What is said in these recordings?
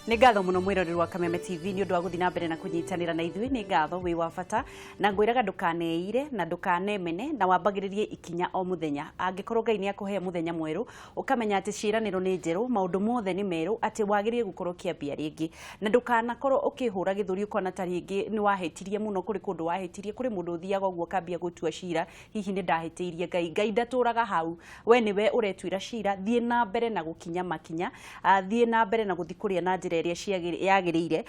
Nĩ ngatho mũno mwĩroreri wa Kameme TV nĩ ũndũ wa gũthiĩ na mbere na kũnyitanĩra na ithuĩ. Nĩ ngatho, wĩ wa bata, na ngwĩraga ndũkaneire na ndũkanemene na wambagĩrĩrie ikinya o mũthenya. Angĩkorwo Ngai nĩ akũhe mũthenya mwerũ, ũkamenya atĩ ciĩranĩro nĩ njerũ, maũndũ mothe nĩ merũ, atĩ wagĩrĩire gũkorwo ũkĩambia rĩngĩ, na ndũkanakorwo ũkĩhũra gĩthũri ũkona ta rĩngĩ nĩ wahĩtirie mũno. Kũrĩ kũndũ wahĩtirie, kũrĩ mũndũ ũthiaga ũguo akambia gũtua cira, hihi nĩ ndahĩtĩirie Ngai. Ngai ndatũraga hau, we nĩwe ũretuĩra cira. Thiĩ na mbere na gũkinya makinya, thiĩ na mbere na gũthiĩ kũrĩa na njĩra ĩrĩa yagĩrĩire.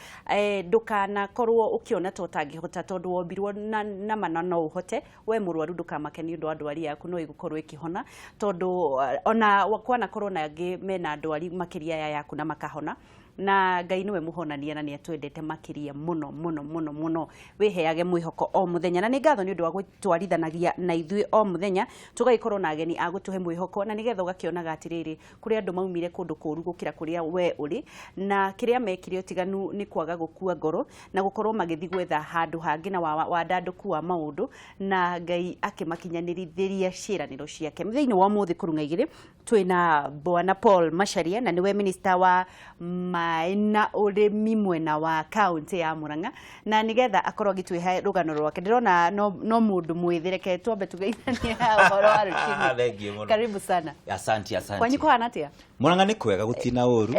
Ndũkanakorwo ũkĩona ta ũtangĩhota, tondũ wombirwo na mana no ũhote. We mũrwaru, ndũkamake nĩ ũndũ wa ndwari yaku, no ĩgũkorwo ĩkĩhona, tondũ ona kwanakorwo na angĩ mena ndwari makĩria ya yaku na makahona, na Ngai nĩwe mũhonania na nĩ atwendete makĩria mũno mũno mũno mũno. Wĩheage mwĩhoko o mũthenya, na nĩ ngatho nĩ ũndũ wa gũtwarithanagia na ithuĩ o mũthenya, tũgagĩkorwo na ageni a gũtũhe mwĩhoko, na nĩgetha ũgakĩonaga atĩrĩrĩ, kũrĩ andũ maumire kũndũ kũũru gũkĩra kũrĩa we ũrĩ, na kĩrĩa mekire ũtiganu nĩ kwaga gũkua ngoro na gũkorwo magĩthiĩ gwetha handũ hangĩ na wandandũku wa maũndũ, na Ngai akĩmakinyanĩrithĩria ciĩranĩro ciake. Thĩinĩ wa ũmũthĩ kũrung'a igĩrĩ twĩna Bwana Paul Macharia, na nĩwe minister wa maĩ na ũrĩmi mwena wa kaunti ya Murang'a, na nigetha akorwo agĩtwĩhe rũgano rwake. Ndĩrona no mũndũ mwĩthĩ, reke twambe tugeithanie ũhoro wa rũcinĩ. Thank you mũno. Karibu sana. Asante, asante. Kwanyu kũhana atĩa? Murang'a nĩ kwega, gũtina ũru.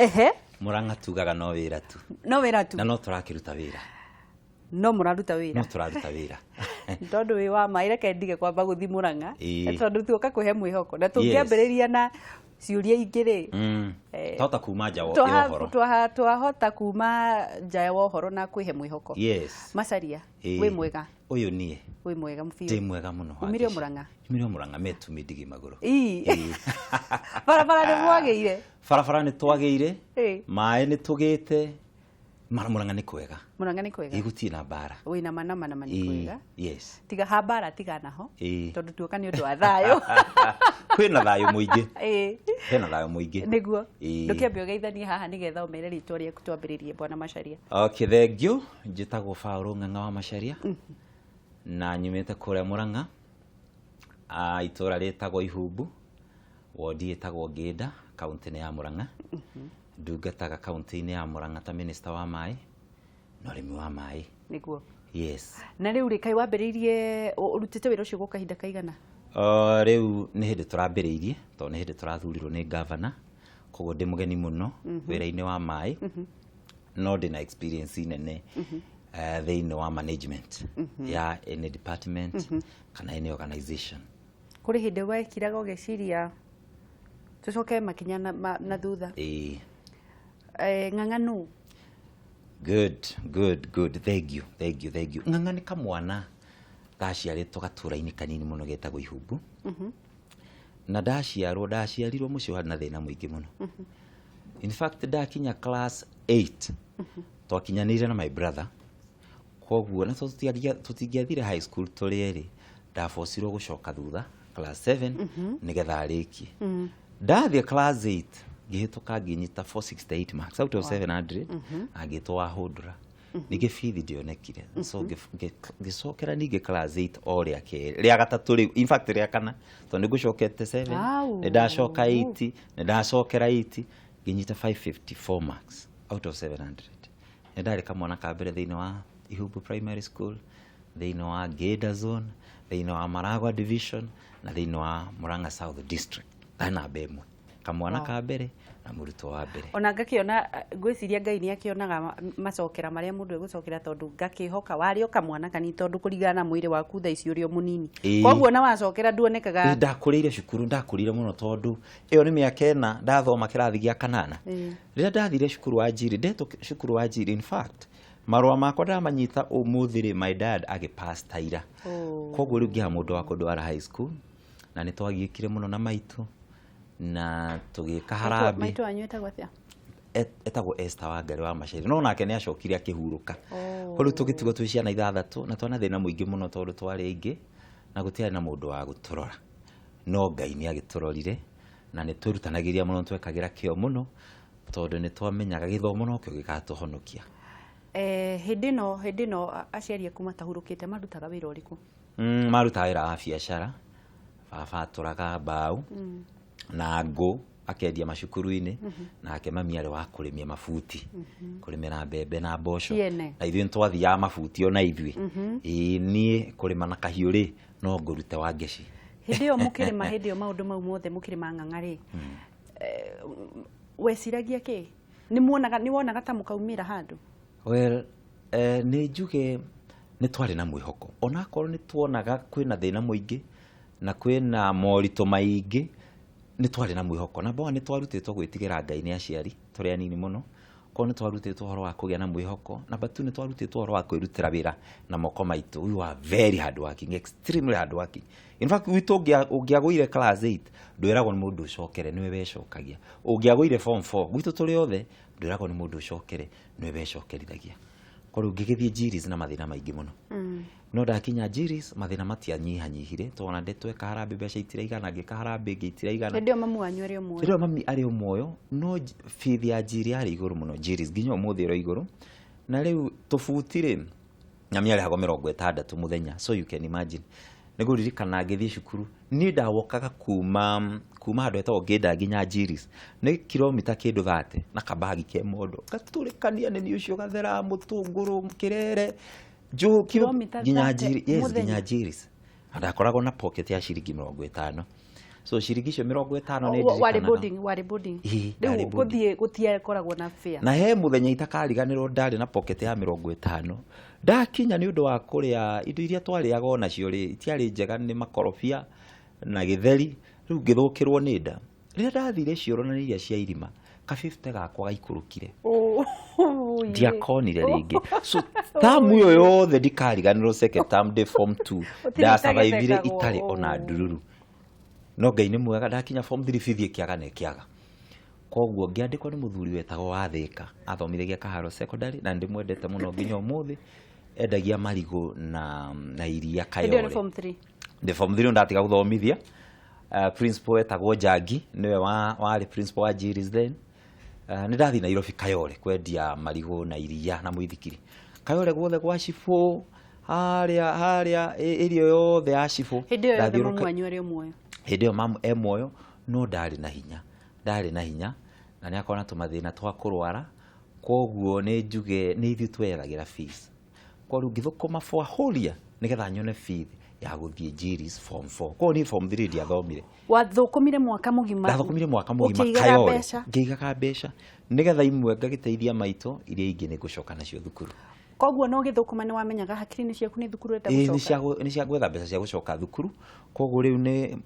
Murang'a tugaga no wĩra tu. No wĩra tu. Na no tũrakĩruta wĩra. No mũraruta wĩra. No tũraruta wĩra. Tondũ wĩ wa maĩ, reke ndige kwamba gũthi Murang'a, tondũ tuoka kwĩhe mwĩhoko na tũngĩambĩrĩria na ciũria ingĩ rĩ, Twahota kuma nja ya ũhoro. Twahota kuma nja wa ũhoro na kwĩhe mwĩhoko. Macharia, wĩ mwega? Ũyũ niĩ. Wĩ mwega biũ. Ndĩ mwega mũno. Umire o Murang'a? Umire o Murang'a, metumi ndigi magũrũ. Ii. Barabara nĩ mwagĩire? Barabara nĩ twagĩire, maĩ nĩ tũgĩte, mara Murang'a nĩ kwega. Murang'a nĩ kwega. Ĩ, gũtirĩ na mbara. Wĩna mana mana nĩ kwega. Yes. Tiga ha mbara, tiga naho, tondũ tuoka nĩ ũndũ wa thayũ. Kwĩna thayũ mũingĩ. Kwĩna thayũ mũingĩ. Nĩguo. Ndũkĩambe ũgeithanie haha nĩgetha ũmere rĩtwa rĩaku, twambĩrĩrie, Bwana Macharia. Okay, thank you. Njĩtagwo Paul Ng'ang'a wa Macharia na nyumĩte kũrĩa Murang'a, itũũra rĩtagwo Ihumbu, wodi ĩtagwo Ngĩnda, kaunti-inĩ ya Murang'a. Ndungataga kaunti-inĩ ya Murang'a ta minister wa maĩ na ũrĩmi wa maĩ. Nĩguo. Yes. Na rĩu rĩ, kaĩ wambĩrĩirie ũrutĩte wĩra ũcio gwa kahinda kaigana? Rĩu nĩ hĩndĩ tũrambĩrĩirie, tondũ nĩ hĩndĩ tũrathurirwo nĩ gavana, koguo ndĩ mũgeni mũno wĩra-inĩ wa maĩ, no ndĩna experience nene thĩinĩ wa management ya any department kana any organization. Kũrĩ hĩndĩ wekiraga ũgeciria tũcoke makinya na thutha? Ĩĩ. Ng'ang'a nũ? Good, good, good. Thank you, thank you, thank you. Ng'ang'a nĩ kamwana gaciarĩtwo gatũra-inĩ kanini mũno getagwo Ihumbu. Na ndaciarwo, ndaciarirwo mũciĩ warĩ na thĩna mũingĩ mũno. In fact, ndakinya class 8 twakinyanĩire na my brother, koguo na tũtingĩathire high school tũrĩ erĩ, ndabocirwo gũcoka thutha class 7 nĩgetha arĩkie. Ndathiĩ class 8 ngĩhĩtũka, ngĩnyita 468 marks out of 700, na ngĩtwo wa hũndũra. Ningĩ bithi ndionekire, so ngĩcokera ningĩ class 8 o rĩa kerĩ, rĩa gatatũ rĩu, in fact rĩa kana, tondũ nĩ ngũcokete 7. Au. Nĩ ndacoka 8, nĩ ndacokera 8, ngĩnyita 554 marks out of 700. Nĩ ndarĩ kamwana ka mbere thĩinĩ wa Ihumbu Primary School, thĩinĩ wa Ngĩnda Zone, thĩinĩ wa Maragwa Division na thĩinĩ wa Murang'a South District. Ndarĩ namba ĩmwe, kamwana ka mbere na mũrutwo wa mbere. Ona ngakĩona, ngwĩciria Ngai nĩ akĩonaga macokera marĩa mũndũ egũcokera, tondũ ngakĩhoka warĩ o kamwana kanini, tondũ kũringana na mwĩrĩ waku thaa ici ũrĩ o mũnini. Koguo na wacokera nduonekaga. Ĩ, ndakũrĩire cukuru, ndakũrire mũno, tondũ ĩyo nĩ mĩaka 4 ndathoma kĩrathi gĩa kanana. Rĩrĩa ndathire cukuru wa Njiri, ndetwo cukuru wa Njiri, in fact marũa makwa ndamanyita ũmũthĩ rĩ, my dad agĩpass ta ira. Koguo rĩu ngĩaga mũndũ wa kũndwara high school, na nĩ twagiĩkire mũno na maitũ na tũgĩka harambee. Maitũ wanyu etagwo atĩa? Etagwo Esther Wangari wa Macharia, no nake nĩ acokire akĩhurũka. Rĩu tũgĩtigwo twĩ ciana ithathatũ na twana thĩna mũingĩ mũno, tondũ twarĩ aingĩ na gũtiarĩ na mũndũ wa gũtũrora, no Ngai nĩ agĩtũrorire na nĩ twĩrutanagĩria mũno, twekagĩra kĩo mũno, tondũ nĩ twamenyaga gĩthomo nokĩo gĩgatũhonokia. Hĩndĩ ĩno aciari aku matahurũkĩte marutaga wĩra ũrĩkũ? Marutaga wĩra wa biacara. Baba atũraga mbaũ na ngũ. Akendia macukuru-inĩ, nake mami arĩ wa kũrĩmia mabuti, kũrĩmĩra mbembe na mboco. Ciene. Na ithuĩ nĩtwathiaga mabuti ona ithuĩ. Ĩĩ, niĩ kũrĩma na kahiũ rĩ, no ngũrute wa ngeci. Hĩndĩ ĩyo mũkĩrĩma, hĩndĩ ĩyo maũndũ mau mothe mũkĩrĩma, ng'ang'a rĩ, weciragia kĩ? Nĩ muonaga, nĩ wonaga ta mũkaumĩra handũ? Well, nĩ njuge nĩ twarĩ na mwĩhoko, onakorwo nĩ tuonaga kwĩna thĩna mũingĩ na kwĩna moritũ maingĩ, nĩ twarĩ na mwĩhoko. Number one, nĩ twarutĩtwo gwĩtigĩra Ngai nĩ aciari tũrĩ anini mũno, koguo nĩ twarutĩtwo ũhoro wa kũgĩa na mwĩhoko. Number two, nĩ twarutĩtwo ũhoro wa kwĩrutĩra wĩra na moko maitũ. We were very hard working, extremely hard working. In fact, gwitũ ũngĩagũire class 8, ndwĩragwo nĩ mũndũ ũcokere, nĩwe wecokagia. Ũngĩagũire form 4, gwitũ tũrĩ othe, ndwĩragwo nĩ mũndũ ũcokere, nĩwe wecokerithagia. Koguo ngĩgĩthiĩ Jiris na mathĩna maingĩ mũno, no ndakinya Jiris mathĩna matianyihanyihire, tondũ ona tweka harambĩ mbeca itiraigana, ngĩka harambĩ ĩngĩ itiraigana. Hĩndĩ ĩyo mamu wanyu arĩ o muoyo? Hĩndĩ ĩyo mami arĩ o muoyo, no bithi ya njiri yarĩ igũrũ mũno. Jiris nginya ũmũthĩ ĩrĩ igũrũ. Na rĩu tũbuti rĩ, mami arĩhagwo 60 mũthenya, so you can imagine. Nĩ ngũririkana ngĩthiĩ cukuru, niĩ ndawokaga kuma handũ hetagwo Ngĩnda nginya Jiris, nĩ kilomita kĩndũ 30, na kabagi ke mondo gatũrĩkania nĩ niĩ ũcio gathera mũtũngũrũ kĩrere njũũ Kilomita nginya 30 Njiri, yes. Mũthenya? Nginya Jiris, na ndakoragwo na pocket ya ciringi 50, so ciringi icio 50 nĩ Warĩ ndirikanaga. boarding, warĩ boarding? Ĩĩ, Rĩu ndarĩ boarding. gũthiĩ gũtiakoragwo na fare? Na he mũthenya itakariganĩrwo, ndarĩ na pocket ya 50, ndakinya nĩ ũndũ wa kũrĩa indo iria twarĩaga onacio rĩ, itiarĩ njega, nĩ makorobia na gĩtheri. Rĩu ngĩthũkĩrwo nĩ nda. Rĩrĩa ndathire cioro na iria cia irima, ka 50 gakwa gaikũrũkire. Oh, Ndiakonire rĩngĩ. So tamu ĩyo yothe ndikariganĩrwo, second term ndĩ form 2. Gũtirĩ. Ndacavaivire ĩtagĩthekagwo. itarĩ ona ndururu, no Ngai nĩ mwega, ndakinya form 3 bithi ĩkĩaga na ĩkĩaga. Koguo ngĩandĩkwo nĩ mũthuri wetagwo Wathĩka, athomithagia Kaharo Secondary, na ndĩmwendete mũno nginya ũmũthĩ. Endagia marigũ na iria. Hĩndĩ ĩyo nĩ Kayore. form 3? Ndĩ form 3, ndatiga gũthomithia. Principal wetagwo Njangi nĩwe warĩ principal wa Jiris then. Nĩ ndathiĩ Nairobi Kayore kwendia marigũ na iria na mũithikiri, Kayore guothe gwa cibũ harĩa harĩa ĩrio yothe ya cibũ. Hĩndĩ ĩyo yothe Ndathiũrũrũka- mamu wanyu arĩ o muoyo? Hĩndĩ ĩyo mamu e muoyo, no ndarĩ na hinya, ndarĩ na hinya, na nĩ akorwo na tũmathĩna twa kũrwara. Koguo nĩ njuge nĩ ithuĩ tweyethagĩra fees. Koguo rĩu ngĩthũkũma for a whole year nĩgetha nyone fees ya gũthiĩ Jiris form 4. Koguo niĩ form 3 ndiathomire. Wathũkũmire mwaka mũgima? Ndathũkũmire mwaka mũgima. Ũkĩigaga Kayore. mbeca? Ngĩigaga mbeca nĩgetha imwe ngagĩteithia maitũ, iria ingĩ nĩ ngũcoka nacio thukuru. Koguo no gĩthũkũma nĩ wamenyaga hakiri-inĩ ciaku nĩ thukuru ũrenda Ĩĩ, nĩ gũcoka? nĩ cia gwetha mbeca cia gũcoka thukuru. Koguo rĩu nĩ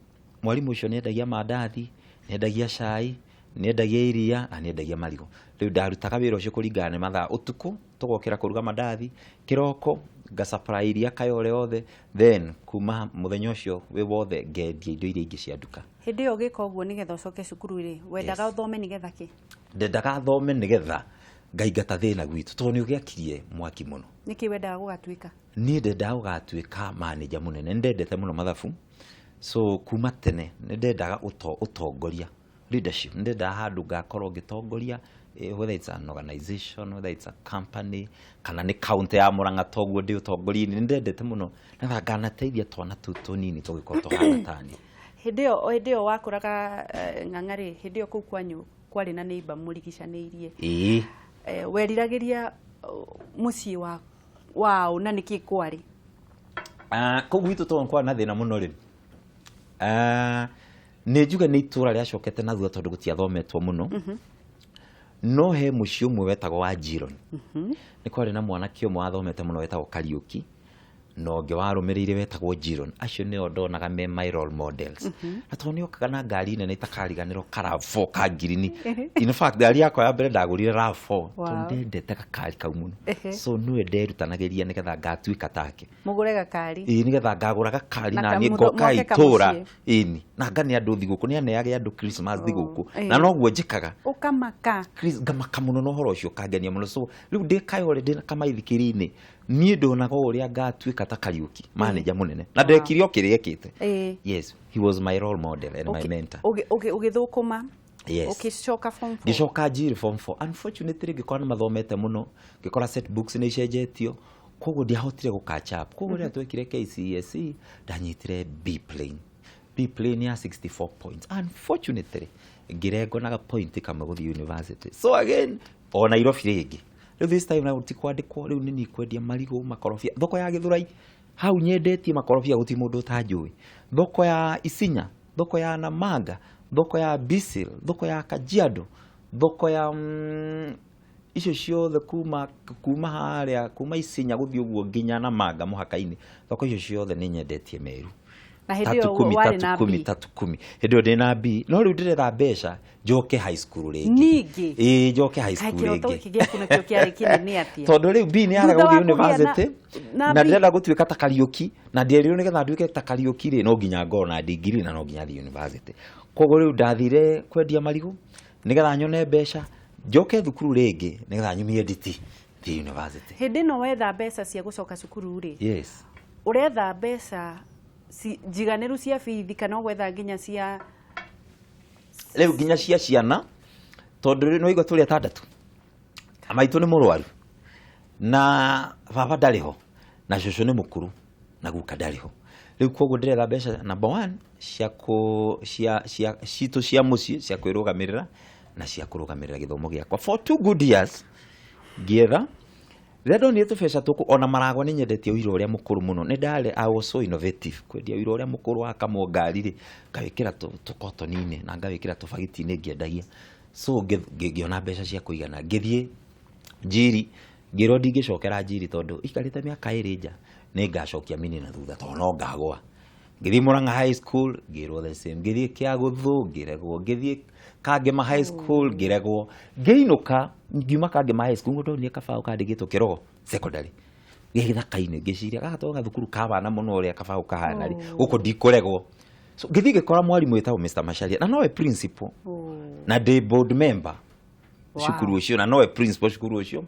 mwarimũ ũcio nĩ endagia mandathi, nĩ endagia cai, nĩ endagia iria na nĩ endagia marigũ. Rĩu ndarutaga wĩra ũcio kũringana nĩ mathaa. Ũtukũ tũgokĩra kũruga mandathi, kĩroko ngasupply iria Kayore othe, then kuma mũthenya ũcio wĩ wothe ngendia indo iria ingĩ cia nduka. Hĩndĩ ĩyo ũgĩka ũguo nĩgetha ũcoke cukuru rĩ, wendaga Yes. ũthome nĩgetha kĩ? Ndendaga thome nĩgetha ngaingata thĩna gwitũ, tondũ nĩ ũgĩakirie mwaki mũno. Nĩkĩ wendaga gũgatuĩka? Niĩ ndendaga gũgatuĩka manager mũnene. Nĩ ndendete mũno mathabu, so kuma tene nĩ ndendaga ũtongoria, leadership. Nĩ ndendaga handũ ngakorwo ngĩtongoria, whether it's an organization, whether it's a company, kana nĩ county ya Murang'a, toguo ndĩ ũtongoria-inĩ. Nĩ ndendete mũno nĩgetha nganateithia twana tũu tũnini tũgĩkorwo tũhana tani. Hĩndĩ ĩyo wakũraga, ng'ang'a rĩ, hĩndĩ ĩyo kũu kwanyu kwarĩ na neighbor mũrigicanĩirie? Ĩĩ. Weriragĩria mũciĩ wa wao na nĩkĩ kwarĩ? Ah, kũu gwitũ tondũ kwarĩ na thĩna mũno rĩ, ah, nĩ njuge nĩ itũra rĩacokete na thutha tondũ gũtiathometwo mũno, no he mũciĩ ũmwe wetagwo wa Jiron, nĩ kwarĩ na mwanake ũmwe wathomete mũno wetagwo Kariũki, na ũngĩ warũmĩrĩire wetagwo Jiron. Acio nĩo ndonaga me my role models, na tondũ nĩ okaga na ngari nene itakariganĩrwo, ka RAV4 ka ngirini. In fact, ngari yakwa ya mbere ndagũrire RAV4 tondũ ndendete gakari kau mũno. So nĩwe nderutanagĩria nĩgetha ngatuĩka take. Mũgũre gakari. Ĩĩ, nĩgetha ngagũra gakari Na na niĩ ngoka mwake itũra kamũciĩ. Ĩni, na ngane andũ thigũkũ, nĩ aneage andũ Christmas thigũkũ, na noguo njĩkaga. Ũkamaka. Chris, ngamaka mũno na ũhoro ũcio ũkangenia mũno. So rĩu ndĩ Kayore, ndĩ na kamaithikiri-inĩ, niĩ ndonaga ũrĩa ngatuĩka ta Kariũki, manager mũnene, na ndekire o kĩrĩa ekĩte. Yes, he was my role model and my mentor. Ũgĩthũkũma. Yes. Ũgĩcoka form four. Ngĩcoka Njiri form 4. Unfortunately, ngĩkora nĩ mathomete mũno, ngĩkora set books nĩ icenjetio, koguo ndiahotire gũ catch up. Koguo rĩrĩa twekire KCSE ndanyitire B plain, B plain ya 64 points. Unfortunately, Ngĩrengwo na ga point kamwe gũthiĩ university. So again, o Nairobi rĩngĩ, rĩu this time round ti kwandĩkwo, rĩu nĩ niĩ kwendia marigũ, makorobia thoko ya Gĩthũrai. Hau nyendetie makorobia, gũtirĩ mũndũ ũtanjũĩ. Thoko ya Isinya, thoko ya Namanga, thoko ya Bisil, thoko ya Kajiado, thoko ya icio ciothe, kuma harĩa, kuma Isinya gũthiĩ ũguo nginya Namanga mũhaka-inĩ, thoko icio ciothe nĩ nyendetie meru. Na hĩndĩ Tatu ĩyo kumi, warĩ tatu na kumi, B. tatu kumi. Hĩndĩ ĩyo ndĩ na B, no rĩu ndĩretha mbeca njoke high school rĩngĩ. Ningĩ? Ĩĩ, njoke high Kaĩ school kĩroto rĩngĩ. gĩkĩ gĩaku nakĩo kĩarĩ kĩnene atĩa? Tondũ rĩu B nĩ yaraga Thutha wa gũthiĩ kũgĩa na- university na na B. ndĩrenda gũtuĩka ta Kariũki, na ndierirwo nĩgetha nduĩke ta Kariũki rĩ, no nginya ngorwo na degree na no nginya thiĩ university. Koguo rĩu ndathire kwendia marigũ nĩgetha nyone mbeca njoke thukuru rĩngĩ, nĩgetha nyumie nditi thiĩ university. Hĩndĩ ĩno wetha mbeca cia gũcoka cukuru rĩ, Yes. ũretha mbeca njiganĩru cia bithi kana ũgwetha nginya cia Rĩu nginya cia ciana, tondũ rĩu nĩwaigua tũrĩ atandatũ, maitũ nĩ mũrwaru na baba ndarĩ ho na cũcũ nĩ mũkũrũ na guka ndarĩ ho. Rĩu koguo ndĩretha mbeca, number one, cia kũ cia cia citũ cia mũciĩ, cia kwĩrũgamĩrĩra na cia kũrũgamĩrĩra gĩthomo gĩakwa. For 2 good years ngĩetha. Rĩrĩa ndonire tũbeca tũkũ, ona maragwa, nĩ nyendetie ũira ũrĩa mũkũrũ mũno. Nĩ ndarĩ, I was so innovative kwendia ũira ũrĩa mũkũrũ wakamwo ngari rĩ, ngawĩkĩra tũkotoni-inĩ na ngawĩkĩra tũbagiti-inĩ ngĩendagia. So ngĩona mbeca cia kũigana, ngĩthiĩ Njiri. Ngĩrwo ndingĩcokera Njiri tondũ ikarĩte mĩaka 2 nja, nĩ ngacokia mini na thutha tondũ no ngagũa. Ngĩthiĩ Murang'a High School, ngĩrwo the same. Ngĩthiĩ Kĩagũthũ, ngĩregwo. Ngĩthiĩ Kangema High School, ngĩregwo. Ngĩinũka, ngiuma Kangema High School, ndonire kabaũ kandĩkĩtwo Kĩrogo Secondary gĩ gĩthaka-inĩ. Ngĩciria gaka to gathukuru ka wana mũno, ũrĩa kabaũ kahana rĩ, gũkũ ndikũregwo. So ngĩthiĩ ngĩkora mwarimũ wĩtagwo Mr. Macharia, na nowe principal na ndĩ board member cukuru ũcio, na nowe principal cukuru ũcio.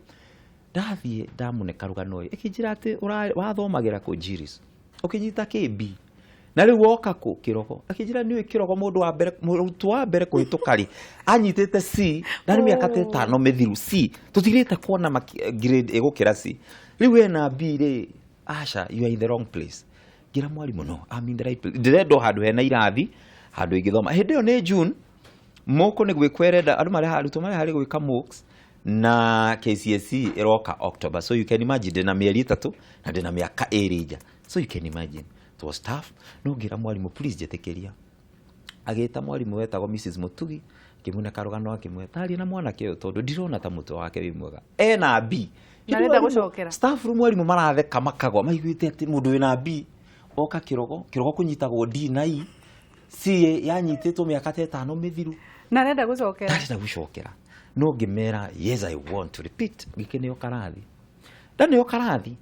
Ndathiĩ ndamũne karũgano ĩ, ĩkĩnjĩra atĩ wathomagĩra kũ Njiris, ũkĩnyita KB, na rĩu woka kũ Kĩrogo. Akĩnjĩra, nĩũĩ Kĩrogo, mũndũ wa mbere, mũrutwo wa mbere kũhĩtũka rĩ, anyitĩte C, na nĩ mĩaka ta 5 mĩthiru C tũtirĩte kuona grade ĩgũkĩra C. Rĩu wena B rĩ, aca, you are in the wrong place. Ngĩra mwarimũ, no, I'm in the right place, ndĩrenda o handũ hena irathi, handũ ingĩthoma. Hĩndĩ ĩyo nĩ June, moko nĩ gwĩkwo ĩrenda andũ marĩa, arutwo marĩa harĩ gwĩka mocks, na KCSE ĩroka October. So you can imagine, ndĩna mĩeri 3 na ndĩna mĩaka 2 nja. So you can imagine it was tough. No ngĩra mwarimũ, please njĩtĩkĩria. Agĩta mwarimũ wetagwo Mrs Mutugi, akĩmũne karũgano, akĩmwĩra taria na mwanake ũyũ tondũ ndirona ta mũtwe wake wĩ mwega, ena B. Na arenda gũcokera. Staff room mwarimũ maratheka makagwa, maiguĩte atĩ mũndũ wĩna B oka Kĩrogo. Kĩrogo kũnyitagwo D na E, C yanyitĩtwo mĩaka ta 5 mĩthiru. Na arenda gũcokera. Ndarenda gũcokera, no ngĩmera, yes, I want to repeat. Ngĩkĩneo karathi, ndaneo karathi.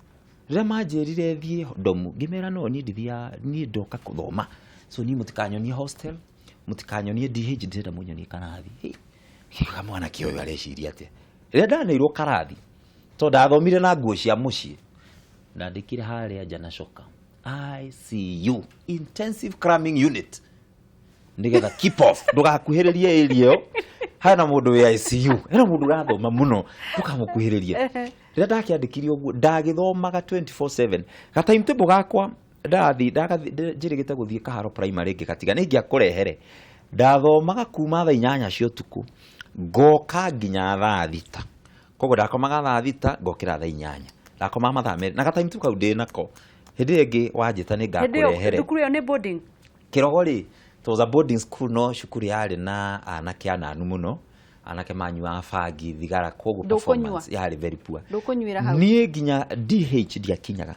Rĩrĩa manjĩrire thiĩ dorm, ngĩmera no niĩ ndithiaga, niĩ ndoka kũthoma, so niĩ mũtikanyonie hostel, mũtikanyonie DH, ndĩrenda mũnyonie karathi. Hey, ngiuga mwanake ũyũ areciria atĩa? Rĩrĩa ndaneirwo karathi, tondũ ndathomire na nguo cia mũciĩ, ndandĩkire harĩa nja na coka ICU, intensive cramming unit, nigetha keep off, ndũgakuhĩrĩrie area ĩyo, hena mũndũ wĩ ICU, hena mũndũ ũrathoma mũno, ndũkamũkuhĩrĩrie. Rĩrĩa ndakĩandĩkire ũguo, ndagĩthomaga 24/7. Ga timetable gakwa ndathi njĩrĩgĩte gũthiĩ Kaharo Primary, ngĩgatiga nĩ ingĩakũrehere. Ndathomaga kuma thaa 8 cia ũtukũ ngoka nginya thaa 6. Koguo ndakomaga thaa 6, ngokĩra thaa 8, ndakomaga mathaa 2 na ga timetable kau ndĩ nako. Hĩndĩ ĩyo ĩngĩ wanjĩta nĩ Hĩndĩ ĩyo ngakũrehere. Thukuru ĩyo nĩ boarding? Kĩrogo rĩ, it was a boarding school, no cukuru yarĩ na anake ananu mũno, anake manyuaga bangi, thigara, koguo Ndũkũnyua? performance yarĩ very poor. Ndũkũnyuĩra hau? Niĩ nginya DH ndiakinyaga,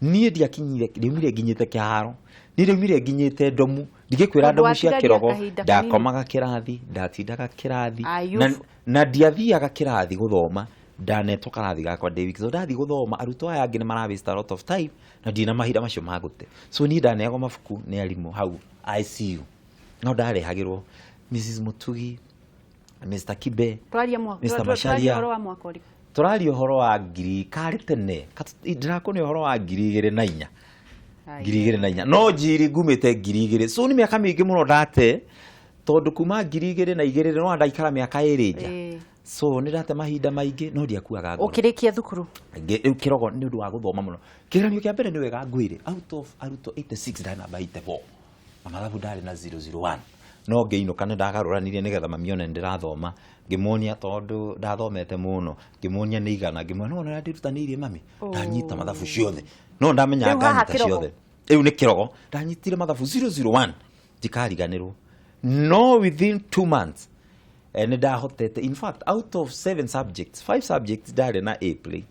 niĩ ndiakinyire, ndiaumire nginyĩte kĩharo, niĩ ndiaumire nginyĩte dorm. Ndingĩkwĩra Tondũ dorm cia watigagia Kĩrogo. kahinda kanini. Ndakomaga kĩrathi, ndatindaga kĩrathi. Ayubu. Na ndiathiaga kĩrathi gũthoma, ndanetwo karathi gakwa ndĩ wiki, so ndathiĩ gũthoma, arutwo aya angĩ nĩ mara waste a lot of time na ndina mahinda macio ma gũte. So niĩ ndaneagwo mabuku nĩ arimũ hau ICU, no ndarehagĩrwo Mrs Mutugi, Mr Kibe, Twaria mwaka Mr. twaria Macharia. ũhoro wa mwaka ũrĩkũ? Tũraria ũhoro wa ngiri karĩ tene, ndĩrakũne ũhoro wa 2004. 2004, no njiri ngumĩte 2000, so nĩ mĩaka mĩingĩ mũno ndate, tondũ kuma 2002 no ndaikara mĩaka 2 nja. So nĩ ndate mahinda maingĩ, no ndiakuaga ngoro. Ũkĩrĩkia thukuru? Rĩu Kĩrogo, nĩ ũndũ wa gũthoma mũno, kĩgeranio kĩa mbere nĩ wega ngwĩre, out of arutwo 86 ndarĩ namba 84, na mathabu ndarĩ na 001. No ngĩinũka nĩ ndagarũranirie nĩgetha mami one nĩndĩrathoma, ngĩmuonia tondũ ndathomete mũno, ngĩmuonia nĩ igana, ngĩmuonia no ũrĩa ndĩrutanĩirie mami, ndanyita mathabu ciothe, no ndamenya Rĩu haha nganyita kĩrogo? ciothe. Rĩu nĩ kĩrogo, ndanyitire mathabu 001, ndikariganĩrwo. No within 2 months nĩ ndahotete, in fact out of 7 subjects, 5 subjects ndarĩ na A play,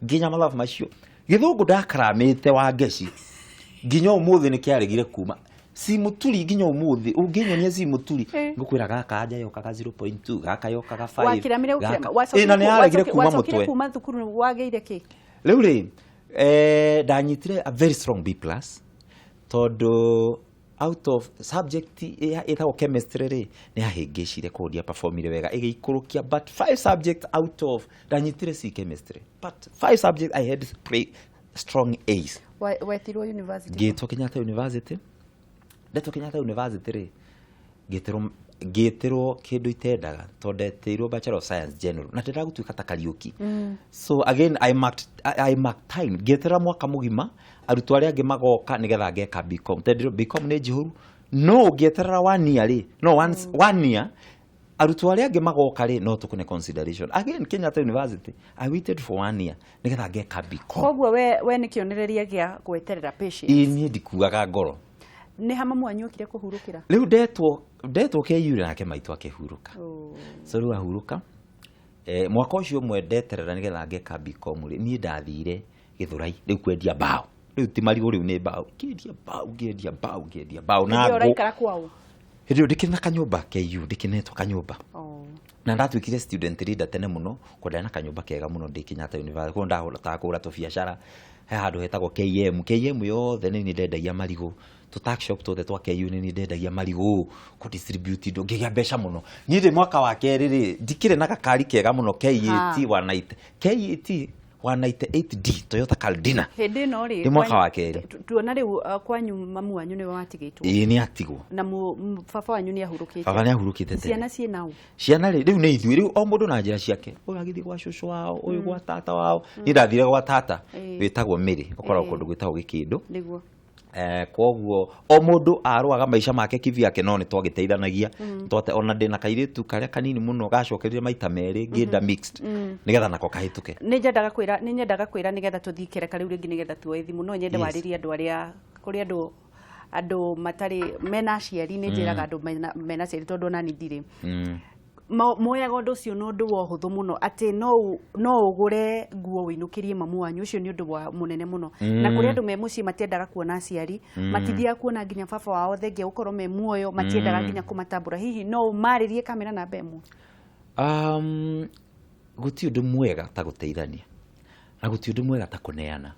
nginya mathabu macio. Gĩthũngũ ndakaramĩte wa ngeci nginya ũmũthĩ nĩ kĩaregire kuma si mũturi, nginya ũmũthĩ ũngĩnyonia si mũturi ngũkwĩra gaka anja yokaga 0.2, gaka yokaga 5. Wakiramire gaka. gũkĩrama? Ĩ, na nĩ yaregire kuma Wacokire mũtwe. kuma thukuru wagĩire kĩ? Rĩu rĩ, ndanyitire a very strong B plus, tondũ out of subject ĩtagwo chemistry rĩ, nĩ yahĩngĩcire, koguo ndiaperformire wega, ĩgĩikũrũkia, but 5 subject out of, ndanyitire C chemistry, but 5 subject I had strong A's. Wetirwo university? Ngĩtwo Kenyatta University. Ndetwo Kenyatta University rĩ, ngĩtĩrwo kĩndũ itendaga, tondũ ndetĩirwo Bachelor of Science General na ndendaga gũtuĩka ta Kariũki. So again I marked time, ngĩeterera mwaka mũgima arutwo arĩa angĩ magoka nĩgetha ngeka BCom. Tondũ BCom nĩ njihũru, no ũngĩeterera one year rĩ, no one year arutwo arĩa angĩ magoka rĩ, no tũkũne consideration. Again Kenyatta University I waited for one year nĩgetha ngeka BCom. Koguo we nĩ kĩonereria gĩa gweterera, patience. Ĩ, niĩ ndikuaga ngoro. Nĩ ha mamu wanyu okire kũhurũkĩra? Rĩu ndetwo KU nake maitũ akĩhurũka. So rĩu ahurũka, mwaka ũcio ũmwe ndeterera nĩgetha ngeka BCom rĩ, niĩ ndathire Gĩthũrai rĩu kwendia mbaũ. Rĩu ti marigũ, rĩu nĩ mbaũ. Ngĩendia mbaũ, ngĩendia mbaũ, ngĩendia mbaũ na Hĩndĩ ĩyo ngũ. ũraikara kwao? Hĩndĩ ĩyo ndĩkĩrĩ na kanyũmba KU, ndĩkĩnetwo kanyũmba. Na ndatuĩkire student leader tene mũno, kwenda na kanyũmba kega mũno ndĩ Kenyatta University, koguo ndahotaga kũgũra tũbiacara. He handũ hetagwo KM, KM yothe nĩ niĩ ndendagia marigũ, tũ tuck shop tuothe twa KU nĩ niĩ ndendagia marigũ, kũ distribute indo, ngĩgĩa mbeca mũno. Niĩ ndĩ mwaka wa kerĩ rĩ, ndikĩrĩ na gakari kega mũno, KAT 190, KAT 198D Toyota Caldina. Hĩndĩ ĩno rĩ, Nĩ mwaka wa kerĩ. Tuona rĩu kwanyu mamu wanyu nĩwe watigĩtwo? Ĩĩ, nĩ atigwo. Na baba wanyu nĩ ahurũkĩte? Baba nĩ ahurũkĩte tene. Ciana ciĩ nao? Ciana rĩ, rĩu nĩ ithuĩ, rĩu o mũndũ na njĩra ciake, ũyũ agĩthiĩ gwa cũcũ wao, ũyũ gwa tata wao. Niĩ ndathire gwa tata wĩtagwo Mĩrĩ, ũkoragwo kũndũ gwĩtagwo Gĩkĩndũ. Koguo o mũndũ arũaga maica make kivyake, no nĩ twagĩteithanagia. Twate ona ndĩna kairĩtu karĩa kanini mũno gacokerire maita merĩ, ngĩnda mixed nĩgetha nako kahĩtũke. Nĩ nyendaga kwĩra nĩgetha tũthiĩ kereka rĩu rĩngĩ, nĩgetha tuoe thimũ, no nyende warĩrie andũ arĩa kũrĩ andũ matarĩ mena aciari. Nĩ njĩraga andũ mena aciari, tondũ ona niĩ ndirĩ. Moyaga ũndũ ũcio na ũndũ wa ũhũthũ mũno, atĩ no ũgũre nguo wĩinũkĩrie mamu wanyu, ũcio nĩ ũndũ wa mũnene mũno. Na kũrĩ andũ me mũciĩ matiendaga kuona aciari, matithiaga kuona nginya baba wao, thengia gũkorwo me muoyo, matiendaga nginya kũmatambũra. Hihi no ũmarĩrie kamera namba ĩmwe? Gũtirĩ ũndũ mwega ta gũteithania, na gũtirĩ ũndũ mwega ta kũneana.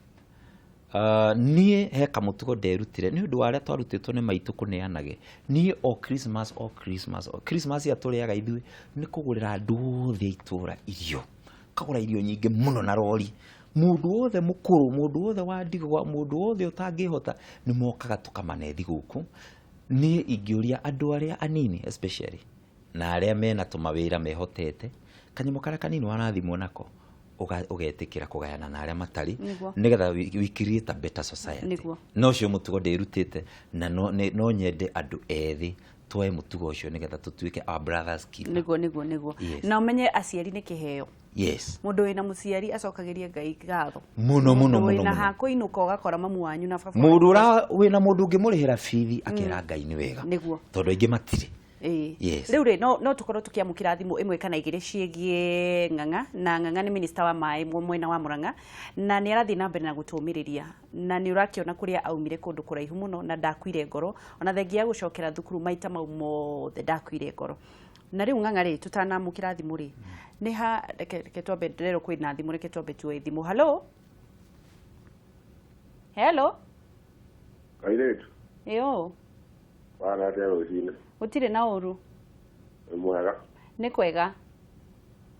Niĩ he kamũtugo nderutire nĩ ũndũ wa arĩa twarutĩtwo nĩ maitũ kũneanage. Niĩ o Christmas, o Christmas, o Christmas ĩrĩa tũrĩaga ithuĩ nĩ kũgũrĩra andũ othe a itũũra irio, kagũra irio nyingĩ mũno na rori. Mũndũ wothe mũkũrũ, mũndũ wothe wa ndigwa, mũndũ wothe ũtangĩhota, nĩ mokaga tũkamane thigũkũ. Niĩ ingĩũria andũ arĩa anini especially na arĩa mena tũmawĩra mehotete, kanyamũ karĩa kanini warathimwo nako, ũgetĩkĩra kũgayana na arĩa matarĩ, nĩgetha we create a better society. No ũcio mũtugo ndĩrutĩte, na no nyende andũ ethĩ tuoe mũtugo ũcio nĩgetha tũtuĩke our brothers keeper. Nĩguo. Yes. Na ũmenye aciari nĩ kĩheo. Mũndũ wĩna mũciari acokagĩrie Ngai ngatho. Mũno mũno. Mũndũ Mũno wĩna mũno. hakũinũka ũgakora mamu wanyu na baba Mũndũ wanyu. ũra wĩna mũndũ ũngĩmũrĩhĩra bithi akera Ngai nĩ wega. Tondũ aingĩ matirĩ. Yes. Rĩu rĩ, no tũkorwo tũkĩamũkĩra thimũ ĩmwe kana igĩrĩ ciĩgiĩ Ng'ang'a. Na Ng'ang'a nĩ minista wa maĩ mwena wa Murang'a, na nĩ arathiĩ na mbere na gũtũmĩrĩria, na nĩ ũrakĩona kũrĩa aumire kũndũ kũraihu mũno, na ndakuire ngoro ona thengia ya gũcokera thukuru maita mau mothe, ndakuire ngoro. Na rĩu Ng'ang'a rĩ, tũtanamũkĩra thimũ rĩ, nĩ ha reke twambe, ndĩrerwo kwĩna thimũ, reke twambe tuoe thimũ. Hello, hello. Kairĩtu. Ĩyo. Wana atĩa rũcinĩ? Gũtirĩ na ũru. Nĩ mwega? Nĩ kwega.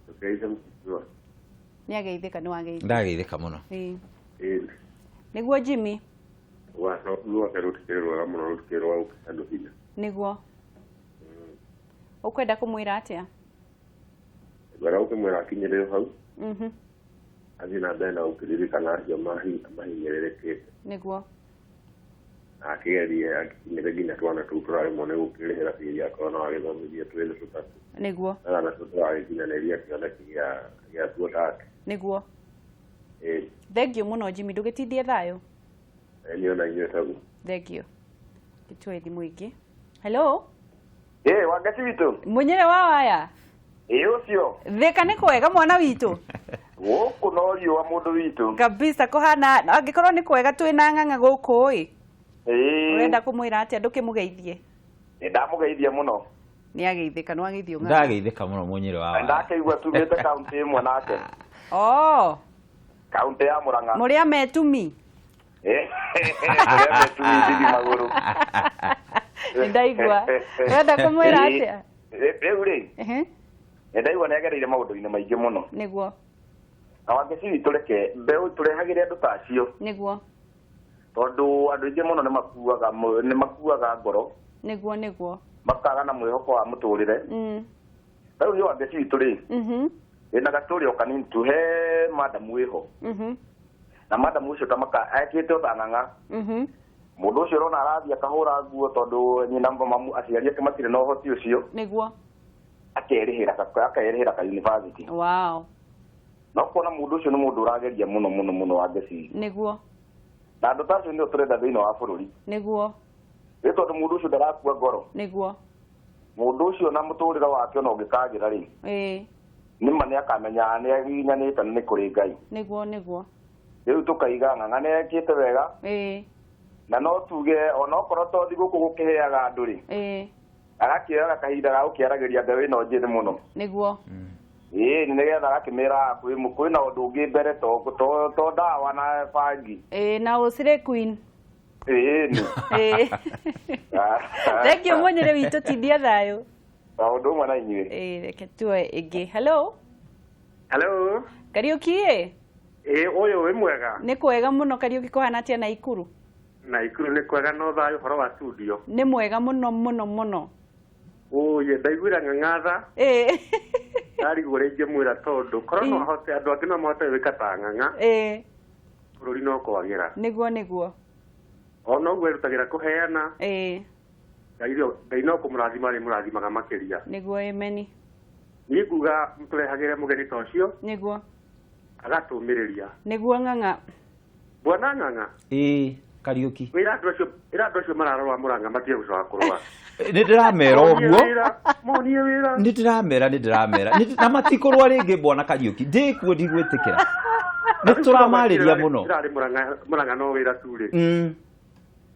Ndũkeithe mũtua. Nĩ ageithĩka, nĩ wageithĩka. Ndageithĩka mũno. Ĩĩ. Ĩĩ. Nĩguo Jimmy. Rwake rũtikĩrĩ rwega mũno, rũtikĩrĩ rwa gũkĩra andũ hinya. Nĩguo ũkwenda kũmwĩra atĩa? Ngwenda gũkĩmwĩra akinyĩrĩre hau, athiĩ na mbere na gũkĩririkana acio mahinyĩrĩrĩkĩte. Na akĩgerie akinyĩre nginya twana tũu tũraremwo nĩ gũkĩrĩhĩra bithi akorwo no agĩthomithie twĩrĩ tũtatũ. Nĩguo. Na natuo tũragĩkinyanĩria kĩoneki gĩatuo take. Nĩguo. Ĩĩ. Thank you mũno Jimmy, ndũgĩtindie thayũ. Niĩ ona inyuĩ taguo. Thank you. Gĩtue thimũ ĩngĩ. Hello. Ĩ Wangeci witũ. Munyere wa waya. Ĩ ũcio. Thika nĩ kwega mwana witũ. Gũkũ no riũa mũndũ witũ. Kabisa kũhana angĩkorwo nĩ kwega twĩna ng'ang'a gũkũ ĩ. Ĩ. Ũrenda kũmwĩra atĩa ndũkĩmũgeithie? Nĩ ndamũgeithia mũno. Nĩ ageithĩka, nĩ wageithio ng'ang'a. Ndageithĩka mũno Munyĩrĩ wa waya. Ndakĩigua tumĩte kaunti ĩmwe nake. Oh. Kaunti ya Murang'a. Mũrĩ a metumi. Ĩ. Mũrĩ a metumi ndithi magũrũ. Nĩ ndaigua. Ũrenda kũmwĩra atĩa? Rĩu rĩ. Ehe. Nĩ ndaigua nĩ agereire maũndũ-inĩ maingĩ mũno. Nĩguo. Na Wangeci witũ reke mbeũ tũrehagĩre andũ ta acio. Nĩguo. Tondũ andũ aingĩ mũno nĩ makuaga ngoro. Nĩguo nĩguo. Makaga na mwĩhoko wa mũtũrĩre. Rĩu niĩ Wangeci witũ rĩ. Wĩna gatũrĩ o kanini tu he madamu wĩho. Na madamu ũcio ta maka ekĩte o ta ng'ang'a. Mũndũ ũcio ũrona arathiĩ akahũra nguo tondũ nyina mamu aciari ake matirĩ na ũhoti ũcio. Nĩguo. Akerĩhĩra ka university. Wow. No kuona mũndũ ũcio nĩ mũndũ ũrageria mũno mũno mũno Wangeci. Nĩguo. Na andũ ta acio nĩo tũrenda thĩinĩ wa bũrũri. Nĩguo. Nĩ tondũ mũndũ ũcio ndarakua ngoro. Nĩguo. Mũndũ ũcio na mũtũrĩre wake ona ũngĩkagĩra rĩ. Ĩĩ. Nĩma nĩ akamenya nĩ agiginyanĩte na nĩ kũrĩ Ngai. Nĩguo nĩguo. Rĩu tũkaiga ng'ang'a nĩ ekĩte wega. Ĩĩ. Na no tuge onokorwo to thigũkũ gũkĩheaga andũ rĩ. Ĩĩ. Agakĩoyaga kahinda ga gũkĩaragĩria mbeũ ĩno njĩthĩ mũno. Nĩguo. Ĩĩ nĩgetha agakĩmĩra kwĩna ũndũ ũngĩ mbere to ndawa na bangi. Ĩĩ na ũcire queen. Ĩĩ nĩ. Ĩĩ. Thank you Munyere witũ, tindia thayũ. Maũndũ ũmwe na inyuĩ. Ĩĩ reke tuoe ĩngĩ. Hello. Hello. Kariũki ĩ. Ĩĩ ũyũ wĩ mwega. Nĩ kwega mũno Kariũki, kũhana atĩa Naikuru? Naikuru nĩ kwega no thayũ, ũhoro wa studio. Nĩ mwega mũno mũno mũno. Ũyũ ndaiguĩra ng'ang'atha. Ĩĩ. Ndarigwo ũrĩa ingĩmwĩra tondũ korwo no ahote andũ angĩ no mahote gwĩka ta ng'ang'a. Ĩĩ. Bũrũri no kwagĩra. Nĩguo nĩguo. Ona ũguo erutagĩra kũheana. Ĩĩ. Ngai no kũmũrathima arĩmũrathimaga makĩria. Nĩguo ameni. Niĩ nguga mũtũrehagĩre mũgeni ta ũcio. Nĩguo. Agatũmĩrĩria. Nĩguo ng'ang'a. Bwana ng'ang'a. Ĩĩ Kariũki. Wĩra andũ acio mararora Murang'a matige gũcoka kũrũa. Nĩ ndĩramera ũguo. Monie wĩra. Nĩ ndĩramera. Na matikũrũa rĩngĩ bwana Kariũki. Ndĩkuo ndigwĩtĩkĩra. Nĩ tũramarĩria mũno. Ndĩrarĩ Murang'a no wĩra tu rĩ.